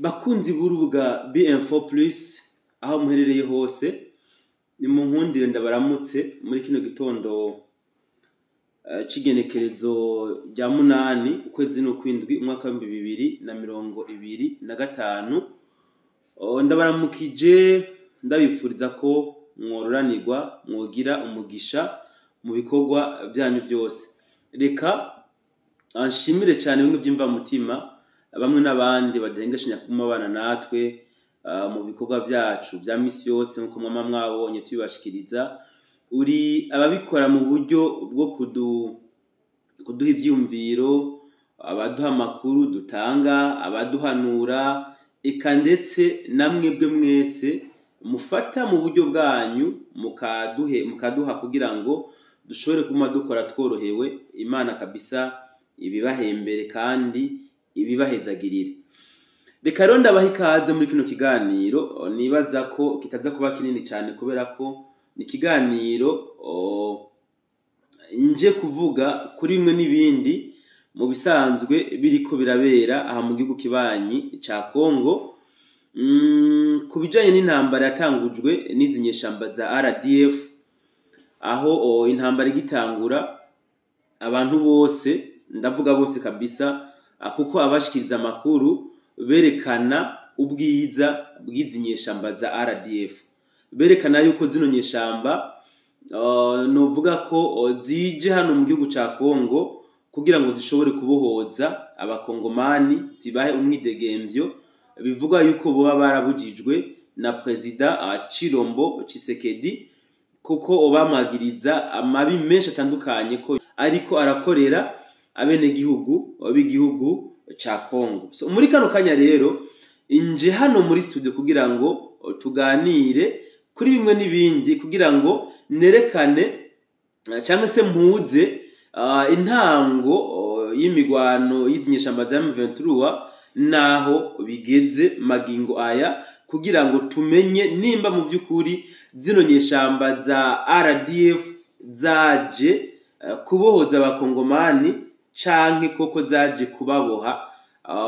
Bakunzi b'urubuga BM4 Plus aho muherereye hose, ni mu nkundire ndabaramutse muri kino gitondo c'igenekerezo rya 8 ukwezi n'ukwindwi umwaka w'2025. Ndabaramukije, ndabipfuriza ko mwororanirwa, mwogira umugisha mu bikorwa vyanyu byose. Reka nshimire cyane bimwe by'imvamutima bamwe n'abandi badahengeshanya kuguma bana natwe mu bikorwa byacu bya misi yose, nk'uko mwama mwabonye tubibashikiriza. Uri ababikora mu buryo bwo kuduha ivyiyumviro, abaduha amakuru dutanga, abaduhanura, eka ndetse namwebwe mwese mufata mu buryo bwanyu mukaduha kugira ngo dushobore kuguma dukora tworohewe. Imana kabisa ibibahembere kandi ibibahezagirire. Reka rero ndabaha ikaze muri kino kiganiro. Nibaza ko kitaza kuba kinini cyane kubera ko ni ikiganiro nje kuvuga kuri bimwe n'ibindi mu bisanzwe biriko birabera aha mu gihugu kibanyi ca Kongo, ku bijanye n'intambara yatangujwe n'izi nyeshamba za RDF, aho intambara igitangura abantu bose, ndavuga bose kabisa, kuko abashikiriza amakuru berekana ubwiza bw'izi nyeshamba za RDF, berekana yuko zino nyeshamba novuga ko zije hano mu gihugu ca Kongo kugira ngo zishobore kubohoza abakongomani, zibahe umwidegemvyo bivugwa yuko boba barabujijwe na Perezida Chilombo Tshisekedi, kuko bamwagiriza amabi menshi atandukanye ko ariko arakorera abenegihugu b'igihugu ca Kongo. So, muri kano kanya rero inje hano muri studio kugira ngo tuganire kuri bimwe n'ibindi, kugira ngo nerekane cyangwa se mpuze intango y'imigwano y'izi nyeshamba za M23 naho bigeze magingo aya, kugira ngo tumenye nimba mu by'ukuri zino nyeshamba za RDF zaje kubohoza abakongomani canke koko zaje kubaboha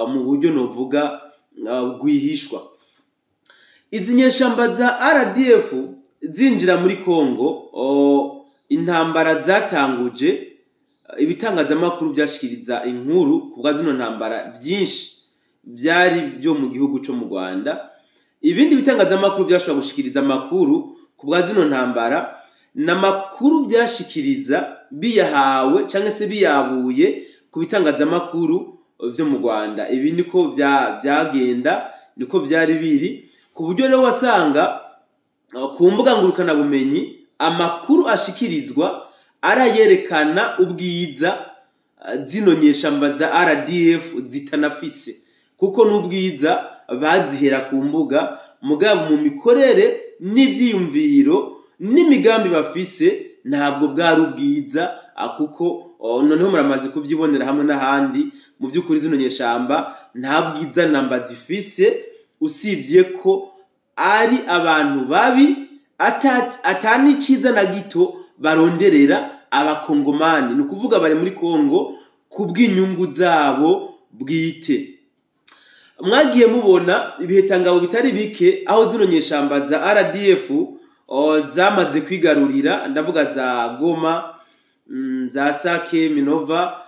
mu buryo novuga rwihishwa. Izi nyeshamba za RDF zinjira muri Kongo, intambara zatanguje, ibitangazamakuru byashikiriza inkuru kubwa zino ntambara byinshi byari byo mu gihugu cyo mu Rwanda. Ibindi bitangazamakuru byashobora gushikiriza amakuru kubwa zino ntambara n'amakuru byashikiriza biyahawe cyangwa se biyabuye ku bitangazamakuru byo mu Rwanda. Ibi niko byagenda, niko byari biri, ku buryo rero wasanga ku mbuga ngurukana bumenyi amakuru ashikirizwa arayerekana ubwiza zino nyeshamba za RDF zitanafise, kuko n'ubwiza bazihera ku mbuga, mugabo mu mikorere n'ivyiyumviro n'imigambi bafise ntabwo bwari ubwiza, kuko noneho muramaze kuvyibonera hamwe n'ahandi. Mu by'ukuri zino nyeshamba nta bwiza namba zifise, usibye ko ari abantu babi ataniciza na gito baronderera abakongomani. Ni ukuvuga bari muri Kongo kubw'inyungu zabo bwite. Mwagiye mubona ibihetangabo bitari bike aho zino nyeshamba za RDF zamaze kwigarurira, ndavuga za Goma, za Sake, Minova,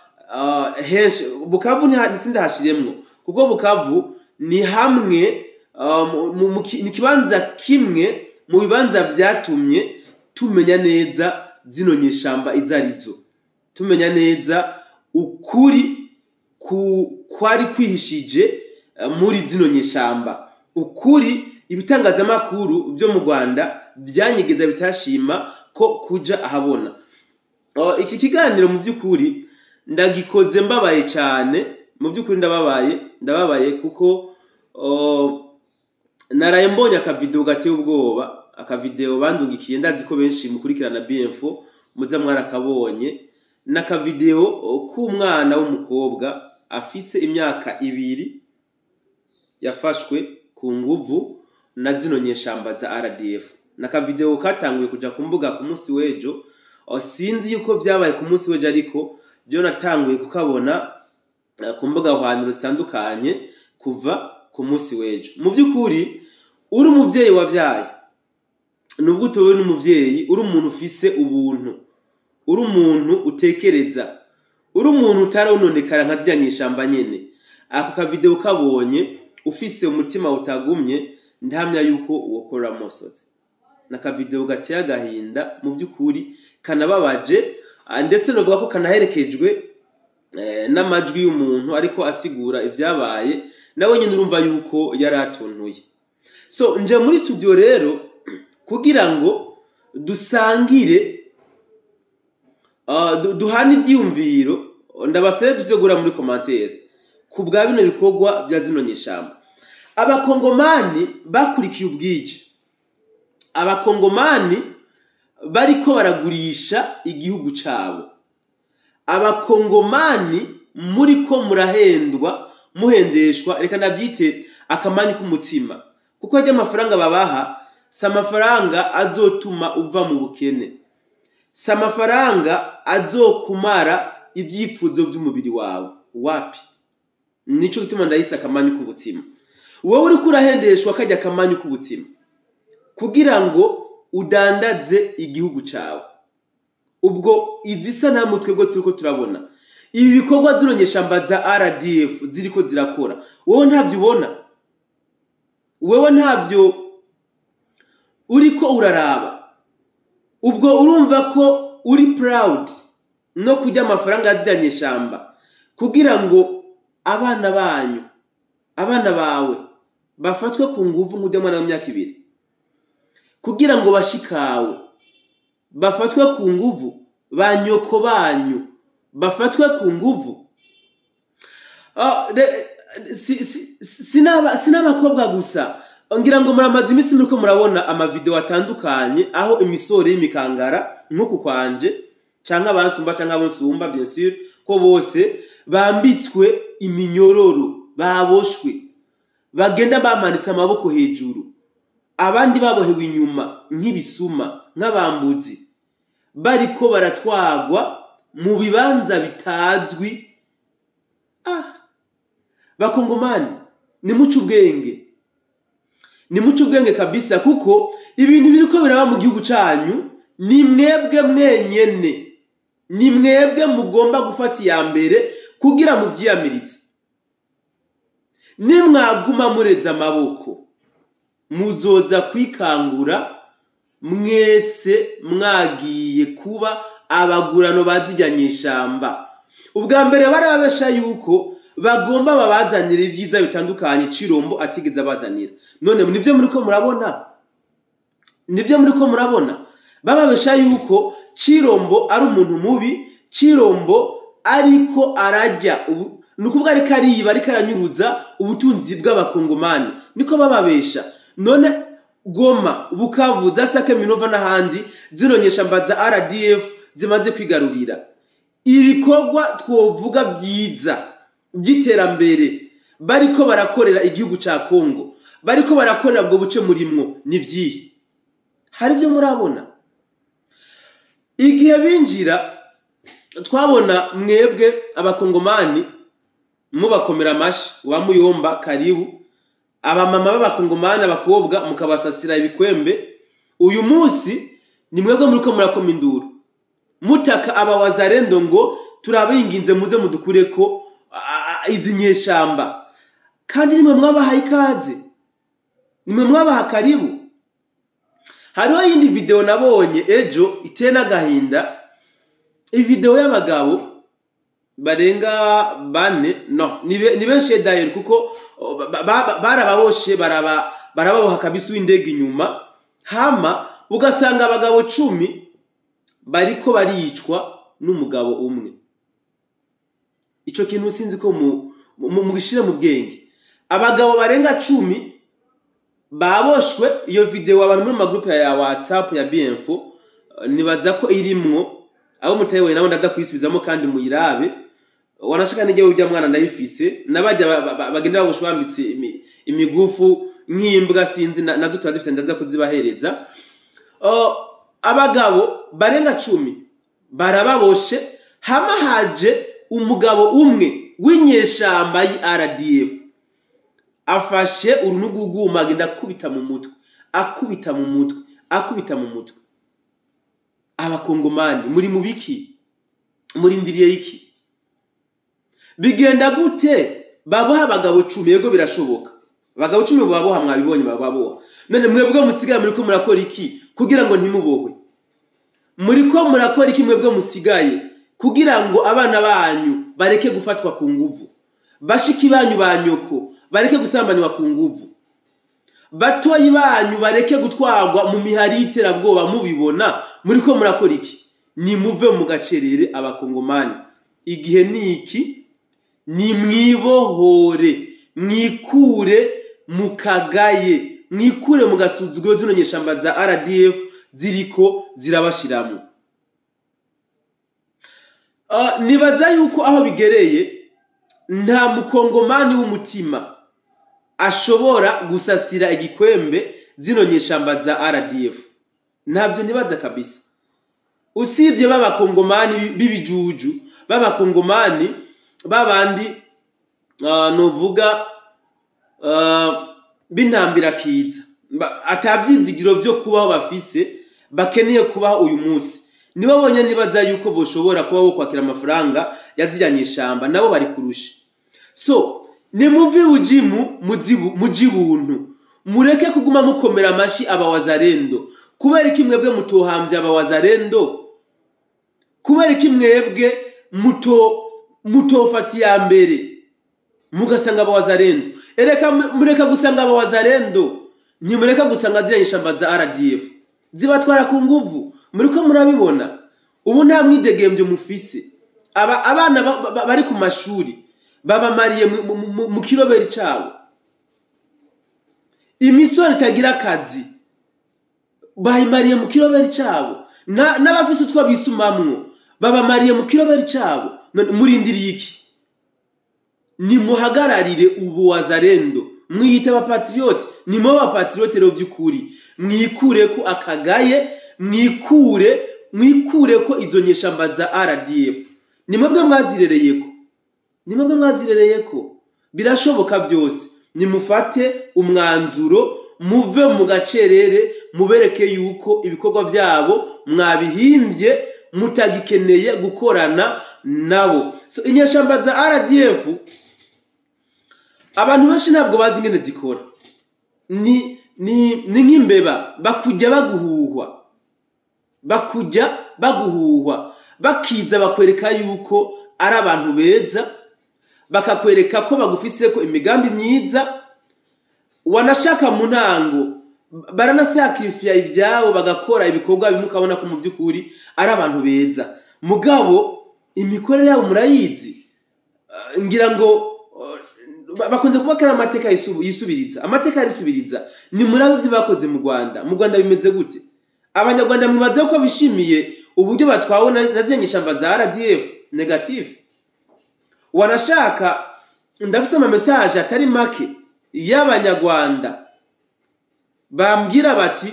henshi. Bukavu ntihashiremwo, kuko Bukavu ni hamwe ni kibanza kimwe mu bibanza vyatumye tumenya neza zino nyeshamba izarizo, tumenya neza ukuri kwari kwihishije muri zino nyeshamba, ukuri ibitangazamakuru byo mu Rwanda byanyegeza bitashima ko kuja ahabona. Iki kiganiro mu by'ukuri ndagikoze mbabaye cyane, mu by'ukuri ndababaye kuko naraye mbonye akavideo gateye ubwoba, akavideo bandungikiye, ndazi ko benshi mukurikirana BM4 muza mwarakabonye. N'akavideo k'umwana w'umukobwa afise imyaka 2 yafashwe ku nguvu na zino nyeshamba za RDF. N'akavideo katanguye kuja ku mbuga ku munsi w'ejo, sinzi yuko byabaye ku munsi w'ejo, ariko byo natanguye kukabona ku mbuga hwaniro zitandukanye kuva ku munsi w'ejo. Mu by'ukuri uri umuvyeyi wavyaye, nubwo utowe n'umuvyeyi, uri umuntu ufise ubuntu, uri umuntu utekereza, uri umuntu utarononekara nka zirya nyeshamba nyene, ako kavideo kabonye ufise umutima utagumye, ndahamya yuko wokora mosoze. Nakavideo gateye agahinda mu by'ukuri, kanababaje, ndetse novuga ko kanaherekejwe n'amajwi y'umuntu ariko asigura ibyabaye, nawe nyine urumva yuko yari atuntuye. So nje muri studio rero kugira ngo dusangire, duhane ivyiyumviro. Ndabasabe duze gura muri commentaire ku bwa bino bikorwa bya zino nyeshamba. Abakongomani bakurikiye ubwije, abakongomani bariko baragurisha igihugu cabo, abakongomani muriko murahendwa, muhendeshwa, reka nabyite akamanyu k'umutima, kuko ajya amafaranga babaha si amafaranga azotuma uva mu bukene, si amafaranga azokumara ibyifuzo by'umubiri wawe, wapi. Nico gituma ndahise akamanyu k'umutima. Wowe uriko urahendeshwa kajya akamanyu k'umutima kugira ngo udandaze igihugu cawe. Ubwo izisa namwe twebwe turiko turabona ibi bikorwa zino nyeshamba za RDF ziriko zirakora, wowe ntavyo ubona, wewe ntavyo uriko uraraba. Ubwo urumva ko uri proud no kurya amafaranga ya ziriya nyeshamba kugira ngo abana banyu, abana bawe bafatwe ku nguvu nk'urya mwana w'imyaka 2, kugira ngo bashikawe bafatwe ku nguvu, ba nyoko banyu bafatwe ku nguvu. Sinabakobwa gusa, ngira ngo muramaze iminsi muriko murabona amavideo atandukanye aho imisore y'imikangara nk'uku kwanje canke abansumba canke abonsumba, bien sûr ko bose bambitswe iminyororo, baboshwe, bagenda bamanitse amaboko hejuru, abandi babohewe inyuma nk'ibisuma nk'abambuzi, bariko baratwagwa mu bibanza bitazwi. Bakongomani nimuce ubwenge, nimuce ubwenge kabisa, kuko ibintu biriko biraba mu gihugu canyu ni mwebwe mwenyene, ni mwebwe mugomba gufata iya mbere kugira muvyiyamirize. Nimwaguma mureza amaboko muzoza kwikangura mwese mwagiye kuba abagurano bazirya nyeshamba. Ubwa mbere barababesha yuko bagomba babazanira ibyiza bitandukanye Cirombo atigeze abazanira. None nivyo muriko murabona, nivyo muriko murabona. Bababesha yuko Cirombo ari umuntu mubi, Cirombo ariko arajya, nukuvuga ariko ariba, ariko aranyuruza ubutunzi bw'abakongomani, niko bababesha. None Goma, Bukavu, za Sake Minova n'ahandi zino nyeshamba za RDF zimaze kwigarurira, ibikorwa twovuga byiza by'iterambere bariko barakorera igihugu ca Kongo, bariko barakorera ubwo buce murimwo ni vyihe? Hari ivyo murabona? Igihe binjira twabona mwebwe abakongomani mubakomera amashi, wa muyomba karibu, abamama b'abakongomani abakobwa mukabasasira ibikwembe. Uyu munsi ni mwebwe muriko murakoma induru mutaka abawazarendo ngo turabinginze muze mudukureko izi nyeshamba, kandi nimwe mwabahaye ikaze, nimwe mwabaha karibu. Hariho yindi video nabonye ejo iteye n'agahinda, ivideo y'abagabo barenga 4, no ni benshi d'ailleurs, kuko barababoshe, barababoha kabisa w'indege inyuma, hama ugasanga abagabo 10 bariko baricwa n'umugabo umwe. Ico kintu sinzi ko mugishire mu bwenge. Abagabo barenga 10 baboshwe. Iyo video abantu muri magroupe ya WhatsApp ya BNFO nibaza ko irimwo, abo mutayewe nabo ndaza kuyisubizamo kandi muyirabe. Wanashaka nige ujya mwana ndayifise, nabajya bagenda baboshwe bambitse imigufu nk'imbwa, sinzi nazo turazifise, ndaza kuzibahereza. Abagabo barenga 10 barababoshe, hama haje umugabo umwe w'inyeshamba ya RDF Afashe urunuguguma agenda akubita mu mutwe, akubita mu mutwe, akubita mu mutwe. Abakongomani muri mu biki? Murindiriye iki? Bigenda gute baboha abagabo 10? Yego birashoboka, abagabo 10 baboha, mwabibonye baboha. None mwebwe musigaye muriko murakora iki kugira ngo ntimubohwe? Muriko murakora iki mwebwe musigaye kugira ngo abana banyu bareke gufatwa ku nguvu, bashiki banyu ba nyoko bareke gusambanywa ku nguvu, batoyi banyu bareke gutwarwa mu mihari y'iterabwoba mubibona? Muriko murakora iki? Nimuve mu gacerere abakongomani, igihe ni iki, nimwibohore, mwikure mu kagaye, mwikure mu gasuzuguro zino nyeshamba za RDF ziriko zirabashiramo. Nibaza yuko aho bigereye nta mukongomani w'umutima ashobora gusasira igikwembe zino nyeshamba za RDF, ntabyo nibaza kabisa. Usibye b'abakongomani b'ibijuju, b'abakongomani babandi novuga b'intambirakiza, atabyizigiro byo kubaho bafise, bakeneye kubaho uyu munsi, nibo bonyene nibaza yuko boshobora kuba bo kwakira amafaranga yazijyanye ishamba, nabo bari kurusha. So nimuve bujimu mujibuntu, mureke kuguma mukomera amashi abawazarendo. Kubera iki mwebwe mutohambye abawazarendo? Kubera iki mwebwe mutofata iya mbere mugasanga abawazarendo? Ereka mureka gusanga abawazarendo, ntimureka gusanga ziriya nyeshamba za RDF zibatwara ku nguvu. Muriko murabibona ubu nta mwidegembyo mufise. Abana bari ku mashuri babamariye mu kiroberi cabo, imisoro itagira akazi bayimariye mu kiroberi cabo, n'abafise utwo bisumamwo babamariye mu kiroberi cabo. Murindiriye iki? Nimuhagararire ubu wazarendo, mwiyite abapatriote, nimwe abapatriote rero by'ukuri, mwikure ko akagaye, mwikure ko izo nyeshamba za RDF. Nimwebwe mwazirereyeko, nimwebwe mwazirereyeko, birashoboka byose. Nimufate umwanzuro, muve mu gacerere, mubereke yuko ibikorwa byabo mwabihimbye, mutagikeneye gukorana nabo. So inyeshamba za RDF abantu benshi ntabwo bazi ingene zikora, ni nk'imbeba, bakujya baguhuhwa, bakiza bakwereka yuko ari abantu beza, bakakwereka ko bagufise ko imigambi myiza, wanashaka mu ntango baranasakrifia ibyabo bagakora ibikorwa bimwe ukabona ko mu by'ukuri ari abantu beza. Mugabo imikorere yabo murayizi, ngira ngo bakunze kuvuga ko amateka yisubiriza, amateka yarisubiriza. Ni murabe ivyo bakoze mu Rwanda. Mu Rwanda bimeze gute? Abanyarwanda mwibaze ko bishimiye uburyo batwawe na ziriya nyeshamba za RDF negatif. Wanashaka ndafise ama message atari make y'abanyarwanda bambwira bati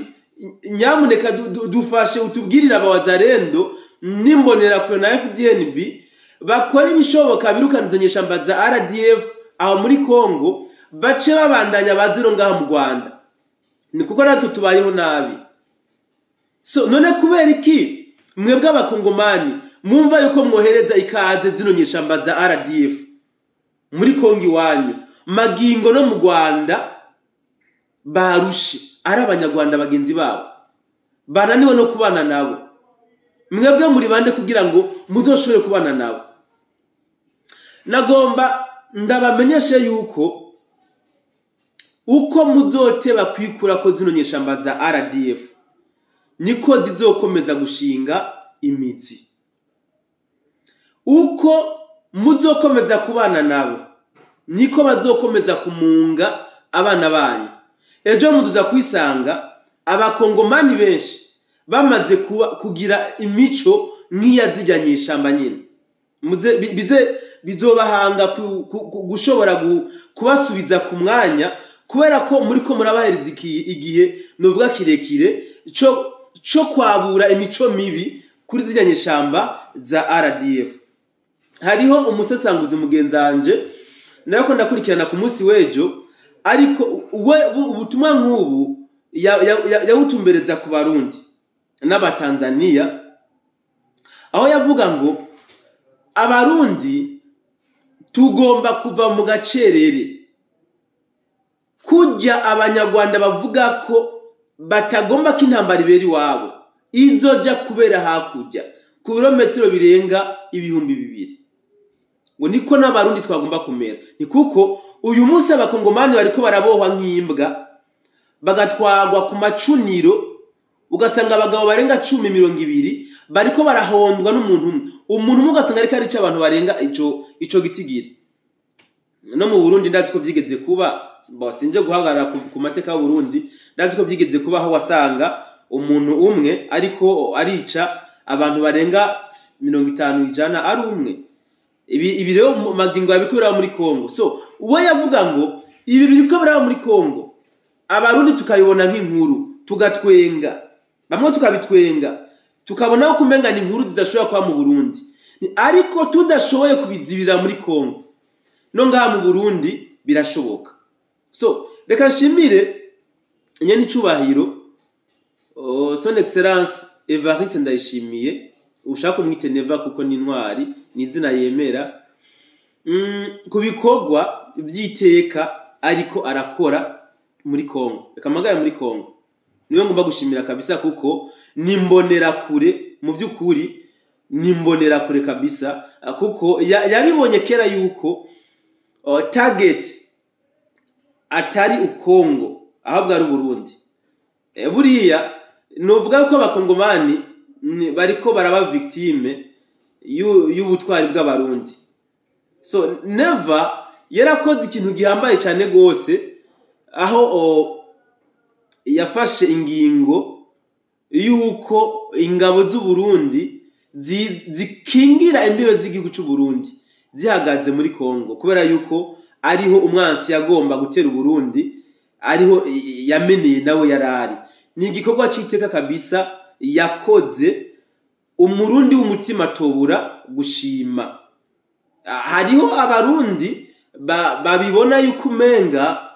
nyamuneka dufashe utubwirira abawazarendo nimbonera kure na FDNB bakora ibishoboka birukana izo nyeshamba za RDF aho muri Kongo, bace babandanya baziro ngaha mu Rwanda, ni kuko natwe tubayeho nabi. So none kubera iki mwebwe abakongomani mwumva yuko mwohereza ikaze zino nyeshamba za RDF muri Kongo iwanyu, magingo no mu Rwanda barushe ari abanyarwanda bagenzi babo bananiwe no kubana nabo? Mwebwe muri bande kugira ngo muzoshobore kubana nabo? Nagomba ndabamenyeshe yuko uko muzoteba kwikura ko zino nyeshamba za RDF niko zizokomeza gushinga imizi, uko muzokomeza kubana nabo niko bazokomeza kumunga abana banyu. Ejo muduza kwisanga abakongomani benshi bamaze kugira imico nk'iya zijya nyeshamba nyine, bizobahanga gushobora kubasubiza ku mwanya, kubera ko muriko murabahereza igihe novuga kirekire cyo kwabura imico mibi kuri zijya nyeshamba za RDF. Hariho umusesanguzi mugenzanje nayo ko ndakurikirana ku munsi w'ejo, Ariko we ubutumwa nk'ubu yawutumbereza ku Barundi n'Abatanzaniya, aho yavuga ngo Abarundi tugomba kuva mu gacerere, kujya Abanyarwanda bavuga ko batagomba ko intambara ibera iwabo, izoja kubera hakurya ku birometero birenga 2000, ngo niko n'Abarundi twagomba kumera. Ni kuko uyu munsi Abakongomani bariko barabohwa nk'imbwa, bagatwagwa ku macuniro, ugasanga abagabo barenga 10, 20 bariko barahondwa n'umuntu umwe. Umuntu umwe ugasanga ariko arica abantu barenga ico gitigiri. No mu Burundi ndazi ko vyigeze kuba, sinje guhagarara ku mateka y'u Burundi, ndazi ko vyigeze kuba aho wasanga umuntu umwe ariko arica abantu barenga 50, 100 ari umwe. Ibi rero magingo yabiko biraba muri Kongo. So uwo yavuga ngo ibi biriko biraba muri Kongo, Abarundi tukabibona nk'inkuru, tugatwenga, bamwe tukabitwenga, tukabona ko umenga ni inkuru zidashobora kuba mu Burundi, ariko tudashoboye kubizibira muri Kongo, no ngaha mu Burundi birashoboka. So reka nshimire nyenicubahiro Son Excellence Evariste Ndayishimiye, ushaka kumwite Neva kuko ni intwari, ni izina yemera, ku bikorwa vy'iteka ariko arakora muri Kongo. Reka mpagare muri Kongo, niwe ngomba gushimira kabisa, kuko ni imbonerakure mu by'ukuri, ni imbonerakure kabisa, kuko yabibonye kera yuko target atari Ukongo ahubwo ari Burundi. Buriya novuga ko Abakongomani bariko baraba victime y'ubutwari bw'Abarundi. So Neva yarakoze ikintu gihambaye cyane gose, aho yafashe ingingo yuko ingabo z'u Burundi zikingira imbibe z'igihugu cy'u Burundi zihagaze muri Kongo, kubera yuko ariho umwansi yagomba gutera Burundi, ariho yameneye nawe yarari. Ni igikorwa c'iteka kabisa yakoze, Umurundi w'umutima tobura gushima. Hariho Abarundi babibona yuko umenga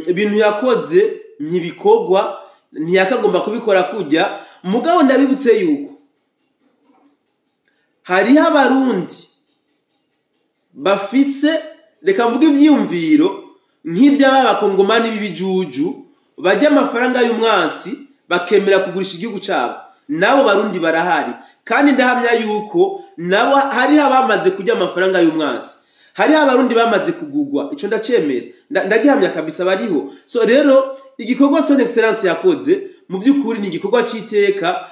ibintu yakoze ntibikogwa, ntiyakagomba kubikora kujya. Mugabo ndabibutse yuko hariho Abarundi bafise, reka mvuge, ivyiyumviro nk'ivy'abakongomani b'ibijuju, bajya amafaranga y'umwansi bakemera kugurisha igihugu cabo. Nabo Barundi barahari, kandi ndahamya yuko nabo hariho abamaze kurya amafaranga y'umwansi, hariho Abarundi bamaze kugugwa, ico ndacemera, ndagihamya kabisa, bariho. So rero igikorwa Son Excellence yakoze mu by'ukuri ni igikorwa c'iteka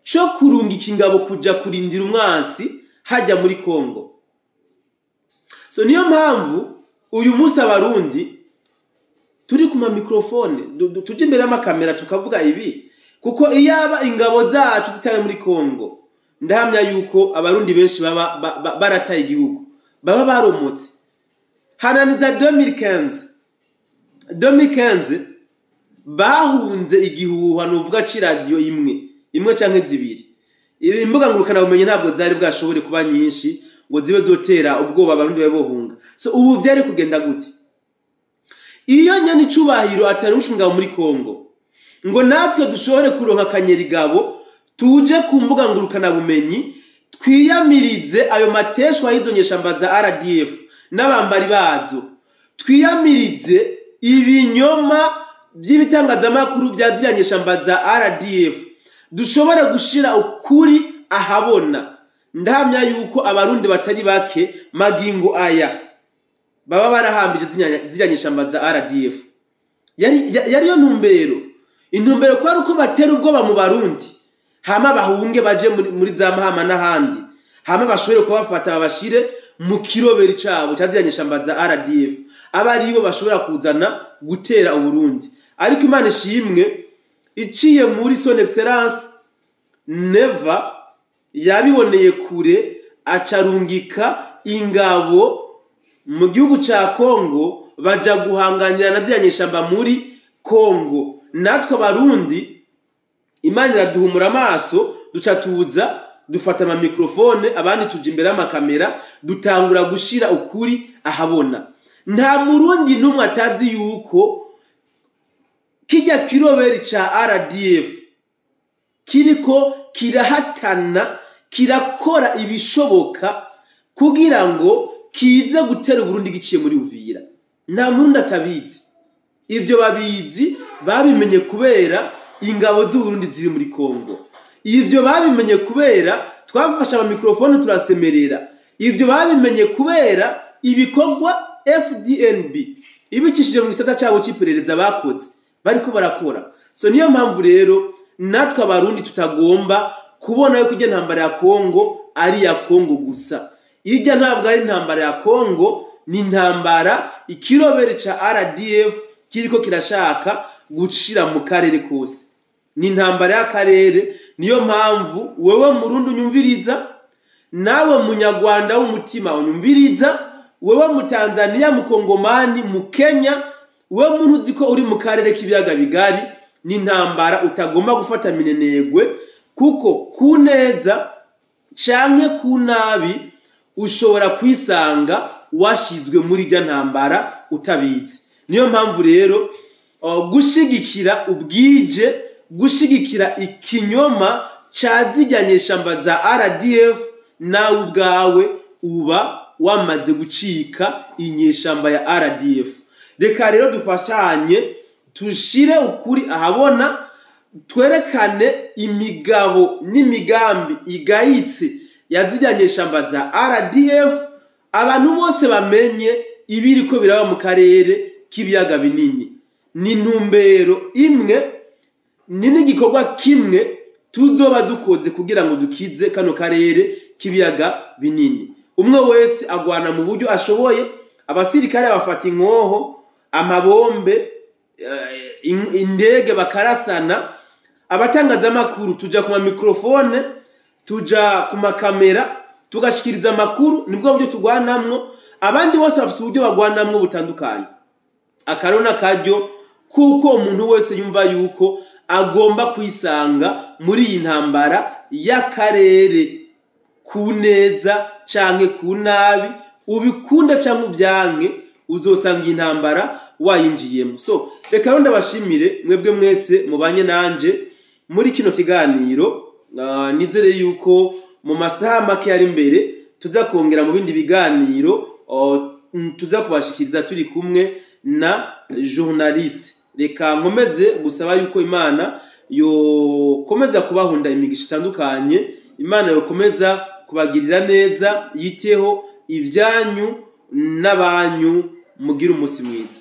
co kurungika ingabo kuja kurindira umwansi hajya muri Kongo. So niyo mpamvu uyu munsi Abarundi turi ku ma microphone, tuje imbere y'amakamera tukavuga ibi, kuko iyaba ingabo zacu zitari muri Kongo, ndahamya yuko Abarundi benshi baba barataye igihugu, baba baromotse. Hananiza 2015 bahunze igihuha nuvuga c'iradiyo imwe imwe canke zibiri. Imbuga ngurukana bumenyi ntabwo zari bwashobore kuba nyinshi ngo zibe zotera ubwoba Abarundi babe bohunga. So ubu vyari kugenda gute iyo nyene icubahiro atarusha ingabo muri Kongo, ngo natwe dushobore kuronka akanyerigabo tuje ku mbuga ngurukana bumenyi twiyamirize ayo mateshwa y'izo nyeshamba za RDF n'abambari bazo, twiyamirize ibinyoma by'ibitangazamakuru bya ziriya nyeshamba za RDF, dushobore gushira ukuri ahabona? Ndahamya yuko Abarundi batari bake magingo aya baba barahambije ziriya nyeshamba za RDF. Yari yo ntumbero, intumbero ko ari uko batera ubwoba mu Barundi, hama bahunge baje muri za Mahama n'ahandi, hama bashobore kubafata babashire mu kiroberi cabo ca ziriya nyeshamba za RDF, aba aribo bashobora kuzana gutera Uburundi. Ariko Imana ishimwe, iciye muri Son Excellence Neva, yabiboneye kure, acarungika ingabo mu gihugu ca Kongo, baja guhanganira na ziriya nyeshamba muri Kongo. Natwe Abarundi Imana iraduhumura amaso, duca tuza dufata ama microphone, abandi tuja imbere y'amakamera, dutangura gushira ukuri ahabona. Nta Murundi n'umwe atazi yuko kijya kiroberi ca RDF kiriko kirahatana, kirakora ibishoboka kugira ngo kize gutera Burundi giciye muri Uvira. Nta Murundi atabizi. Ivyo babizi babimenye kubera ingabo z'Uburundi ziri muri Kongo. Ivyo babimenye kubera twafashe ama microphone turasemerera. Ivyo babimenye kubera ibikorwa FDNB ibicishije mu gisata cabo c'iperereza bakoze, bariko barakora. So niyo mpamvu rero natwe Abarundi tutagomba kubona yuko ijya ntambara ya Kongo ari ya Kongo gusa. Ijya ntabwo ari intambara ya Kongo, ni intambara ikirobere ca RDF kiriko kirashaka gushira mu karere kose. Ni intambara y'akarere. Niyo mpamvu wewe Murundi unyumviriza, nawe Munyarwanda w'umutima unyumviriza, wewe Mutanzania, Mukongomani, Mukenya, wewe muntu uzi ko uri mu karere k'ibiyaga bigari, ni intambara utagomba gufata minenegwe, kuko ku neza canke ku nabi ushobora kwisanga washizwe muri rya ntambara utabizi. Niyo mpamvu rero gushigikira ubwije, gushigikira ikinyoma ca zirya nyeshamba za RDF, nawe ubwawe uba wamaze gucika inyeshamba ya RDF. Reka rero dufashanye tushire ukuri ahabona, twerekane imigabo n'imigambi igayitse ya zirya nyeshamba za RDF, abantu bose bamenye ibiriko biraba mu karere k'ibiyaga binini. Ni ntumbero imwe, ni n'igikorwa kimwe tuzoba dukoze kugira ngo dukize kano karere k'ibiyaga binini. Umwe wese agwana mu buryo ashoboye. Abasirikare bafata inkoho, amabombe, indege bakarasana. Abatangazamakuru tuja ku microphone, tuja ku makamera, tugashikiriza amakuru, nibwo buryo tugwanamwo. Abandi bose bafise uburyo bagwanamwo butandukanye. Akarona karyo kuko umuntu wese yumva yuko agomba kwisanga muri iyi ntambara y'akarere, ku neza canke ku nabi, ubikunda canke ubyanke, uzosanga iyi ntambara wayinjiyemo. So reka rero ndabashimire mwebwe mwese mubanye nanje muri kino kiganiro. Nizere yuko mu masaha make ari imbere tuza kongera mu bindi biganiro, tuza kubashikiriza turi kumwe na journaliste. Reka nkomeze gusaba yuko Imana yokomeza kubahunda imigisha itandukanye, Imana yokomeza kubagirira neza, yiteho ivyanyu n'abanyu, mugire umunsi mwiza.